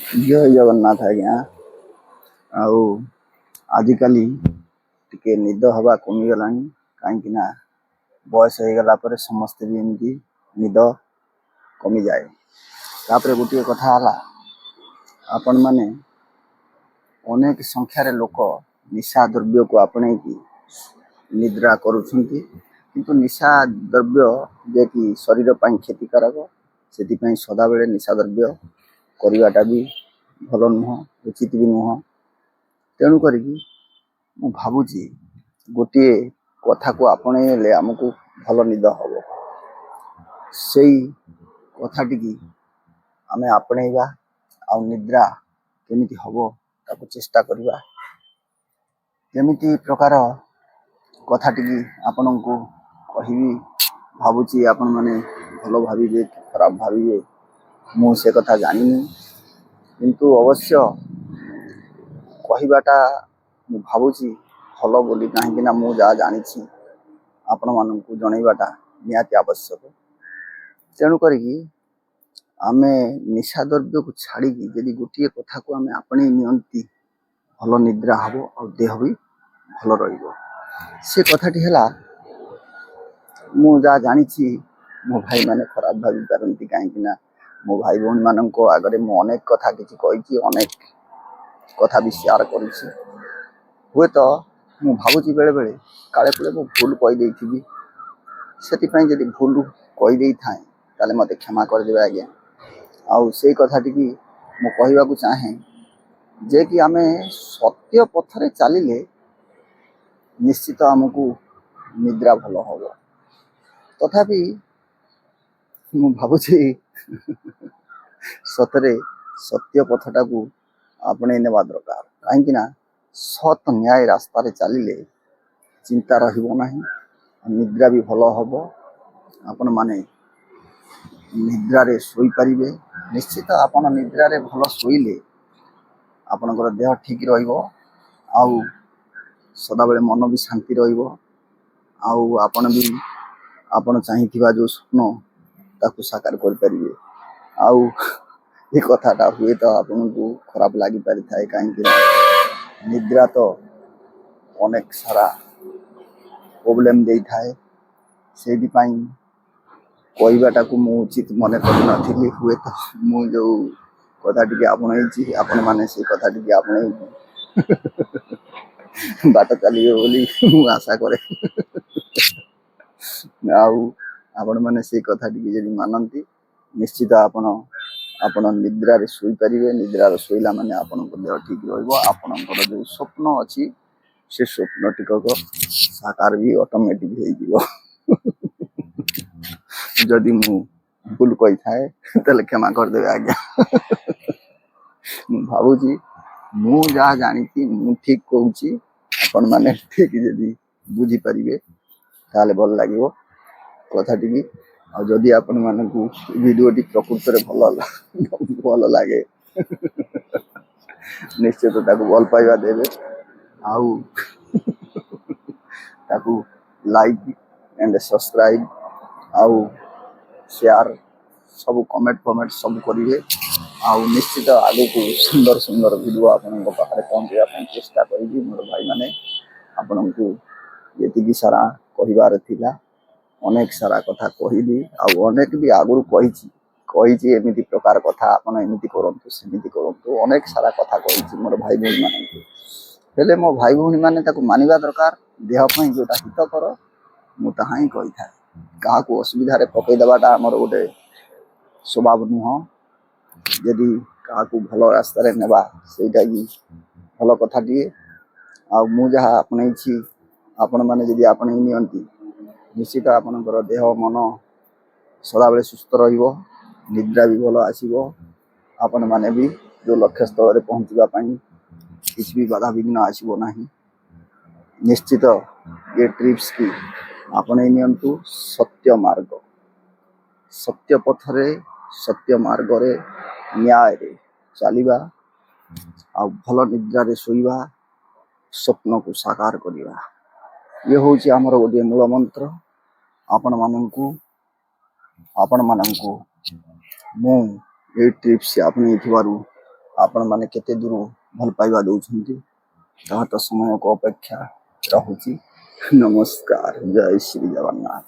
ଜୟ ଜଗନ୍ନାଥ ଆଜ୍ଞା। ଆଉ ଆଜିକାଲି ଟିକେ ନିଦ ହେବା କମିଗଲାଣି, କାହିଁକି ନା ବୟସ ହେଇଗଲା ପରେ ସମସ୍ତେ ବି ଏମିତି ନିଦ କମିଯାଏ। ତାପରେ ଗୋଟିଏ କଥା ହେଲା, ଆପଣମାନେ ଅନେକ ସଂଖ୍ୟାରେ ଲୋକ ନିଶା ଦ୍ରବ୍ୟକୁ ଆପଣେଇକି ନିଦ୍ରା କରୁଛନ୍ତି, କିନ୍ତୁ ନିଶା ଦ୍ରବ୍ୟ ଯେ କି ଶରୀର ପାଇଁ କ୍ଷତିକାରକ, ସେଥିପାଇଁ ସଦାବେଳେ ନିଶା ଦ୍ରବ୍ୟ କରିବାଟା ବି ଭଲ ନୁହଁ, ଉଚିତ ବି ନୁହଁ। ତେଣୁ କରିକି ମୁଁ ଭାବୁଛି ଗୋଟିଏ କଥାକୁ ଆପଣେଇଲେ ଆମକୁ ଭଲ ନିଦ ହେବ। ସେଇ କଥାଟିକି ଆମେ ଆପଣେଇବା ଆଉ ନିଦ୍ରା କେମିତି ହେବ ତାକୁ ଚେଷ୍ଟା କରିବା। କେମିତି ପ୍ରକାର କଥାଟିକି ଆପଣଙ୍କୁ କହିବି ଭାବୁଛି, ଆପଣମାନେ ଭଲ ଭାବିବେ କି ଖରାପ ଭାବିବେ ମୁଁ ସେ କଥା ଜାଣିନି, କିନ୍ତୁ ଅବଶ୍ୟ କହିବାଟା ମୁଁ ଭାବୁଛି ଭଲ ବୋଲି, କାହିଁକିନା ମୁଁ ଯାହା ଜାଣିଛି ଆପଣମାନଙ୍କୁ ଜଣେଇବାଟା ନିହାତି ଆବଶ୍ୟକ। ତେଣୁ କରିକି ଆମେ ନିଶା ଦ୍ରବ୍ୟକୁ ଛାଡ଼ିକି ଯଦି ଗୋଟିଏ କଥାକୁ ଆମେ ଆପଣେଇ ନିଅନ୍ତି, ଭଲ ନିଦ୍ରା ହେବ ଆଉ ଦେହ ବି ଭଲ ରହିବ। ସେ କଥାଟି ହେଲା, ମୁଁ ଯାହା ଜାଣିଛି, ମୋ ଭାଇମାନେ ଖରାପ ଭାବି ପାରନ୍ତି, କାହିଁକିନା ମୋ ଭାଇ ଭଉଣୀମାନଙ୍କ ଆଗରେ ମୁଁ ଅନେକ କଥା କିଛି କହିଛି, ଅନେକ କଥା ବି ସେୟାର କରିଛି। ହୁଏତ ମୁଁ ଭାବୁଛି ବେଳେବେଳେ କାଳେ କୁଳେ ମୁଁ ଭୁଲ କହିଦେଇଥିବି। ସେଥିପାଇଁ ଯଦି ଭୁଲ କହିଦେଇଥାଏ, ତାହେଲେ ମୋତେ କ୍ଷମା କରିଦେବେ ଆଜ୍ଞା। ଆଉ ସେଇ କଥାଟିକି ମୁଁ କହିବାକୁ ଚାହେଁ ଯେ କି ଆମେ ସତ୍ୟ ପଥରେ ଚାଲିଲେ ନିଶ୍ଚିତ ଆମକୁ ନିଦ୍ରା ଭଲ ହେବ। ତଥାପି ମୁଁ ଭାବୁଛି ସତରେ ସତ୍ୟ ପଥଟାକୁ ଆପଣେଇ ନେବା ଦରକାର, କାହିଁକି ନା ସତ ନ୍ୟାୟ ରାସ୍ତାରେ ଚାଲିଲେ ଚିନ୍ତା ରହିବ ନାହିଁ, ନିଦ୍ରା ବି ଭଲ ହେବ। ଆପଣମାନେ ନିଦ୍ରାରେ ଶୋଇପାରିବେ। ନିଶ୍ଚିତ ଆପଣ ନିଦ୍ରାରେ ଭଲ ଶୋଇଲେ ଆପଣଙ୍କର ଦେହ ଠିକ୍ ରହିବ ଆଉ ସଦାବେଳେ ମନ ବି ଶାନ୍ତି ରହିବ, ଆଉ ଆପଣ ବି ଆପଣ ଚାହିଁଥିବା ଯେଉଁ ସ୍ୱପ୍ନ ତାକୁ ସାକାର କରିପାରିବେ। ଆଉ ଏ କଥାଟା ହୁଏତ ଆପଣଙ୍କୁ ଖରାପ ଲାଗିପାରିଥାଏ, କାହିଁକି ନା ନିଦ୍ରା ତ ଅନେକ ସାରା ପ୍ରୋବ୍ଲେମ୍ ଦେଇଥାଏ। ସେଇଥିପାଇଁ କହିବାଟାକୁ ମୁଁ ଉଚିତ ମନେ କରିନଥିଲି। ହୁଏତ ମୁଁ ଯେଉଁ କଥା ଟିକେ ଆପଣେଇଛି, ଆପଣମାନେ ସେଇ କଥା ଟିକେ ଆପଣେଇକି ବାଟ ଚାଲିବେ ବୋଲି ମୁଁ ଆଶା କରେ। ଆଉ ଆପଣମାନେ ସେଇ କଥା ଟିକେ ଯଦି ମାନନ୍ତି, ନିଶ୍ଚିତ ଆପଣ ନିଦ୍ରାରେ ଶୋଇପାରିବେ। ନିଦ୍ରାରେ ଶୋଇଲା ମାନେ ଆପଣଙ୍କ ଦେହ ଠିକ୍ ରହିବ, ଆପଣଙ୍କର ଯେଉଁ ସ୍ୱପ୍ନ ଅଛି ସେ ସ୍ୱପ୍ନ ଟିକକ ସାକାର ବି ଅଟୋମେଟିକ୍ ହେଇଯିବ। ଯଦି ମୁଁ ଭୁଲ କହିଥାଏ, ତାହେଲେ କ୍ଷମା କରିଦେବେ ଆଜ୍ଞା। ମୁଁ ଭାବୁଛି ମୁଁ ଯାହା ଜାଣିଛି ମୁଁ ଠିକ୍ କହୁଛି। ଆପଣମାନେ ଠିକ୍ ଯଦି ବୁଝିପାରିବେ, ତାହେଲେ ଭଲ ଲାଗିବ କଥାଟିକି। ଆଉ ଯଦି ଆପଣମାନଙ୍କୁ ଭିଡ଼ିଓଟି ପ୍ରକୃତରେ ଭଲ ଲାଗେ, ନିଶ୍ଚିତ ତାକୁ ଭଲ ପାଇବା ଦେବେ ଆଉ ତାକୁ ଲାଇକ୍ ଆଣ୍ଡ ସବସ୍କ୍ରାଇବ୍ ଆଉ ସେୟାର ସବୁ କମେଣ୍ଟ ଫମେଣ୍ଟ ସବୁ କରିବେ। ଆଉ ନିଶ୍ଚିତ ଆଗକୁ ସୁନ୍ଦର ସୁନ୍ଦର ଭିଡ଼ିଓ ଆପଣଙ୍କ ପାଖରେ ପହଞ୍ଚାଇବା ପାଇଁ ଚେଷ୍ଟା କରିବି। ମୋର ଭାଇମାନେ, ଆପଣଙ୍କୁ ଯେତିକି ସାରା କହିବାର ଥିଲା ଅନେକ ସାରା କଥା କହିଲି, ଆଉ ଅନେକ ବି ଆଗରୁ କହିଛି କହିଛି ଏମିତି ପ୍ରକାର କଥା, ଆପଣ ଏମିତି କରନ୍ତୁ, ସେମିତି କରନ୍ତୁ, ଅନେକ ସାରା କଥା କହିଛି ମୋର ଭାଇ ଭଉଣୀମାନଙ୍କୁ। ହେଲେ ମୋ ଭାଇ ଭଉଣୀମାନେ ତାକୁ ମାନିବା ଦରକାର। ଦେହ ପାଇଁ ଯେଉଁଟା ହିତକର ମୁଁ ତାହା ହିଁ କହିଥାଏ। କାହାକୁ ଅସୁବିଧାରେ ପକେଇ ଦେବାଟା ଆମର ଗୋଟେ ସ୍ୱଭାବ ନୁହଁ। ଯଦି କାହାକୁ ଭଲ ରାସ୍ତାରେ ନେବା, ସେଇଟା ବି ଭଲ କଥାଟିଏ। ଆଉ ମୁଁ ଯାହା ଆପଣେଇଛି, ଆପଣମାନେ ଯଦି ଆପଣେଇ ନିଅନ୍ତି, ନିଶ୍ଚିତ ଆପଣଙ୍କର ଦେହ ମନ ସଦାବେଳେ ସୁସ୍ଥ ରହିବ, ନିଦ୍ରା ବି ଭଲ ଆସିବ। ଆପଣମାନେ ବି ଯେଉଁ ଲକ୍ଷ୍ୟସ୍ଥଳରେ ପହଞ୍ଚିବା ପାଇଁ କିଛି ବି ବାଧାବିଘ୍ନ ଆସିବ ନାହିଁ। ନିଶ୍ଚିତ ଏ ଟ୍ରିପ୍ସ କି ଆପଣେଇ ନିଅନ୍ତୁ। ସତ୍ୟ ମାର୍ଗ, ସତ୍ୟ ପଥରେ, ସତ୍ୟ ମାର୍ଗରେ, ନ୍ୟାୟରେ ଚାଲିବା ଆଉ ଭଲ ନିଦ୍ରାରେ ଶୋଇବା, ସ୍ୱପ୍ନକୁ ସାକାର କରିବା, ଇଏ ହେଉଛି ଆମର ଗୋଟିଏ ମୂଳ ମନ୍ତ୍ର। ଆପଣମାନଙ୍କୁ ମୁଁ ଏଇ ଟ୍ରିପ୍ସ ଆପଣେଇଥିବାରୁ ଆପଣମାନେ କେତେ ଦୂର ଭଲ ପାଇବା ଦେଉଛନ୍ତି, ତାହା ତ ସମୟକୁ ଅପେକ୍ଷା ରହୁଛି। ନମସ୍କାର, ଜୟ ଶ୍ରୀ ଜଗନ୍ନାଥ।